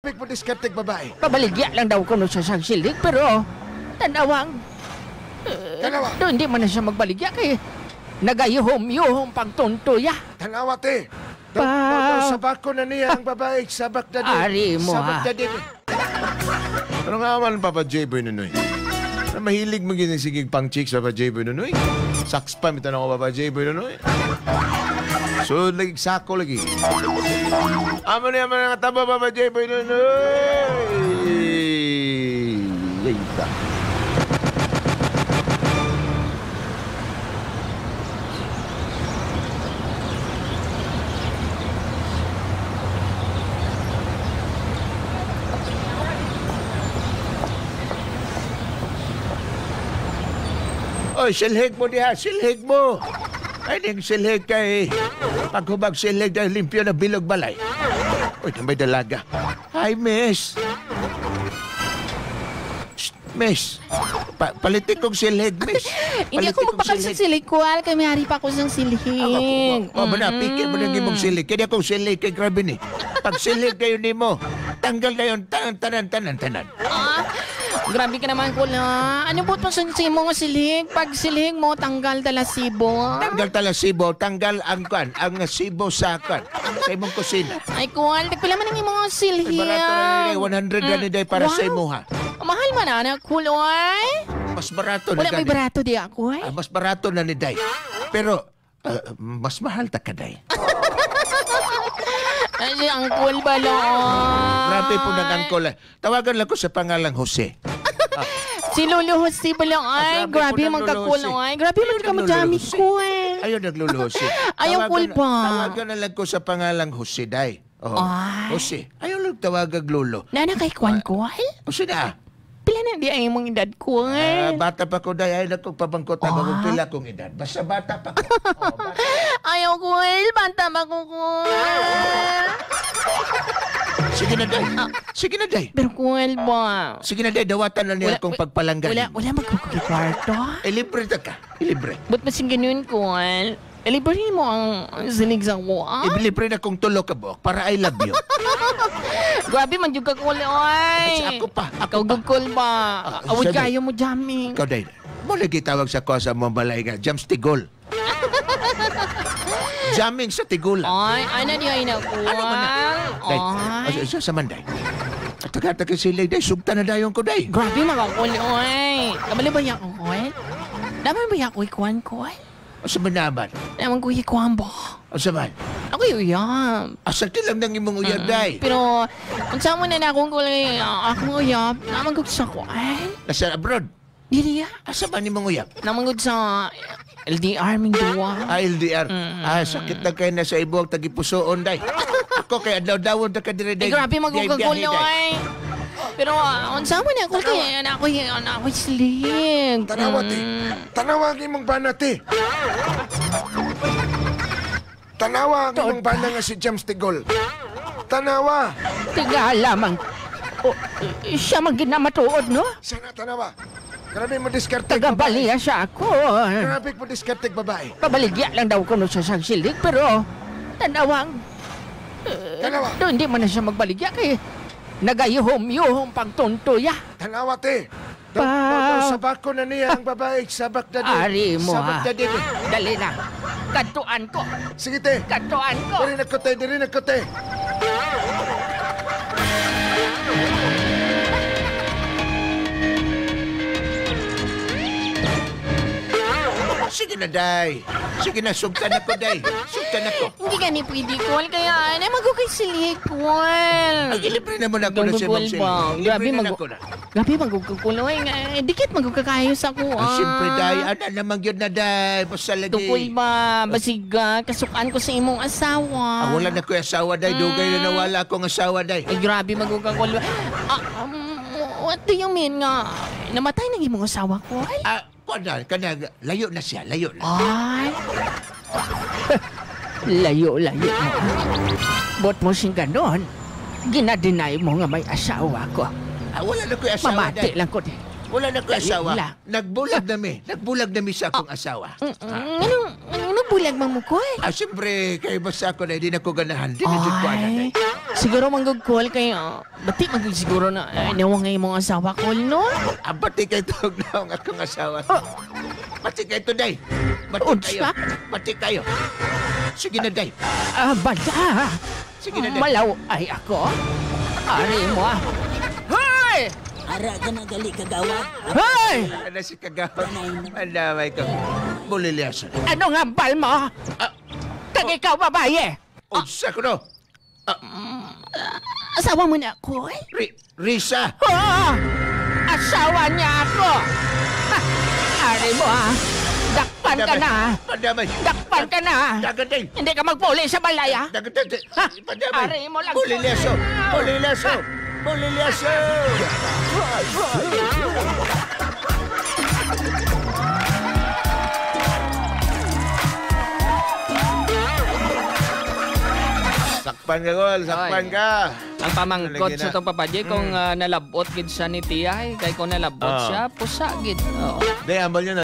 Pik mo diskarteg babae. Pabaligya lang daw kuno siya sa silig, pero tanawang Tanawa. Do, hindi man na siya magbaligya kay nagayuhom-yuhom pang tuntoya. Tanawa, te. Pa- Daw, sabak ko na niya ang babae. Sabak na din. Ari mo, sabak ha? na din. Ano nga man, Papa J-Boy Nunoy? Na mahilig mo ginisigig pang chicks, Papa J-Boy Nunoy? Saks pa, may tanong ko, Papa J-Boy Nunoy. So, lagi, sako lagi. Amo niya man ang taba, Papa J-Boy Nunoy! Yay, ta. Oy, silhig mo diha, silhig mo. Ay, ning silhig kay paghubag silhig dahil limpyo na bilog balay. Uy, may dalaga. Hi, miss. Shh, miss. Palitik kong silhig, miss. Hindi ako magpakal sa silhig ko, al. Kay may hari pa ako sa silhig. Oh, ba na, pikir mo na imong silhig. Kaya akong silhig kay grabe ni. Pag silhig kayo nimo, tanggal na yun, tanan, tanan, tanan, tanan. Ah, grabe ka naman, Kula. Ano po itong sa mo nga silhig? Pag silhig mo, tanggal talasibo. Tanggal talasibo, tanggal ang kwan, ang sibo sa kwan, sa imong kusina. Ay, Kual, tagpila man ang imong Ay, silhig. barato na ni 100 na ni day para sa Wow. imuha. Mahal man, anak, Kuloy. Mas barato na Wala may gani. barato di ako, ay. Ah, mas barato na ni day. Pero mas mahal ta ka day. Ay, si Uncle Balon. Grabe po ng angkol. Tawagan lang ko sa pangalang Jose. Si Lolo Jose Balon. Ay, Ah, grabe grabe po ng man Lolo ka, Jose. Kuloy. Grabe man ka Ayun, madami, Lolo Jose. Kuy. Ayun, naglolo Jose. Ayaw, Tawagan- cool pa. Tawagan na lang ko sa pangalang Jose, day. Oh, Ay. Jose. Ayaw lang tawagag lolo. Nana kay Kwan Kual? Jose na. Pila na di ay imong edad, Kual? Ah, bata pa ko, day. Ayaw na kong pabangkot ang kung pila kong edad. Basta bata pa ko. Oh, bata. Ayaw, Kual. Banta ba ko, Kual? Sige na, day. Sige na, day. Pero Kual ba? Sige na, day. Dawatan na niya akong pagpalanggan. Wala magkukikwarto. Eh, libre ta ka. Libre. Ba't masing ganun, Kual? Libre mo ang silig sa ko, ah? Eh, libre na kong tulo ka, buok, para I love you. Grabe man yung kakul, oy. At ako pa, ako Ikaw pa. gugkol ba? Ah, Awod sabi- kayo mo, jamming. Ikaw, day. Mo lagi tawag sa ko sa mga balay nga, Jams Tigol. Jamming sa Tigol. Ay, ano niyo ay nakuha? Ano man na? Day, Ay. sa man, day. Taga-taga sila, day. Sugta na dayon ko, day. Grabe mga kakul, oy. Kabalo ba yan, kual? Daman ba yan, kuy, kual? Asa man naman? Naman kuy, kuan ba? Asa man? Ako yung uyab. Asa ti lang nang imong uyab, day? Pero, unsa mo na na akong kulay, akong uyab, naman ko sa kual. Nasa abroad. Dili ya. Asa man imong uyab? Naman ko sa LDR ming duwa. Ah, LDR. Ah, sakit na kayo na sa ibuang tagipusoon, day. Ako kay adlaw-dawon ta ka dire, day. Ay, grabe Day, magugagul, biyahe, day. oy. Pero, unsa mo na ako kay anak ko, anak ko silig. Tanawa, te. Tanawa ang imong bana, te. Tanawa ang imong bana nga si James Tigol. Tanawa. Tiga lamang. Oh, siya man ginamatuod, no? Sana tanawa. Grabe mo diskarteg babae. Tagabaliya siya ako. Grabe mo diskarteg babae. Pabaligya lang daw kuno siya sa silig, pero tanawang Tanawa. do, hindi man na siya magbaligya kay nagayuhom-yuhom pang tuntoya. Tanawa, te. Daw, Pa- sabak ko na niya ang babae. Sabak na din. Ari mo, Sabak ha? na din. Dali na. Katuan ko. Sige, te. Katuan ko. Diri na ko, te. Diri na ko, te. Sige na, day. Sige na, sugtan ako, day. Sugtan ako. Hindi ka ni pwede, Kual. Kaya, ano, magugay silig, Kual. Ay, libre naman ako na sa Gugugol imong silig. ba? Grabe Libre na mag ako na. Grabe magugugol, oy. Dikit magugkakayo sa ko, Ah, siyempre, day. Ano naman yun na, day. Basta lagi. Tukol ba? Basiga, kasukan ko sa imong asawa. Ah, wala na ko yung asawa, day. Dugay na nawala akong asawa, day. Ay, grabe magugagol. What do you mean nga? Namatay ng imong asawa ko? Ay. Ah, kuwan na, kana, layo na siya, layo na. Ay. Layo-layo mo. Bot mo sing ganon. Ginadeny mo nga may asawa ko. Ah, wala na ko yung asawa, Mamati day. lang ko di. Wala na ko yung Layo asawa. lang. Nagbulag na mi. Nagbulag na mi sa akong asawa. Anong bulag man mo ko? Ah, siyempre, kay basta ako na hindi na ko ganahan. Di na jud ko ana, Ay. day. Siguro manggugkol kayo. Bati magug siguro na nawang nga imong asawa kol, no? Abati kay tawag na ang akong asawa. Bati kay to, day. Bati kayo. Unsa? Bati kayo. Sige na, day. Ah, bala. Sige na, day. Malaw ay ako. Ari mo ah. Hoy! Ara ka na gali kagawad. Hoy! Ano si kagawad? Andamay ka. Bulilyasan. Ano nga bal mo? Kag ikaw babae. Unsa ko no? Asawa mo na ako, eh. Risa! Oo! Asawa niya ako! Ha! Ari mo ah! Dakpan ka na! ah. Pandamay! Dakpan ka na! ah. Dagat day! Hindi ka magpuli sa balay ah! Dagat day! Pandamay! Ari mo lang. Bulilyaso! Bulilyaso! Bulilyaso! Sakpan ka, Gol. Sakpan Ay. ka. Ang pamangkot Lagi na. sa itong Papa J, kung nalabot gid siya ni Tia, eh, kay kung nalabot siya, pusa gid. Oo. Day, ambal yun.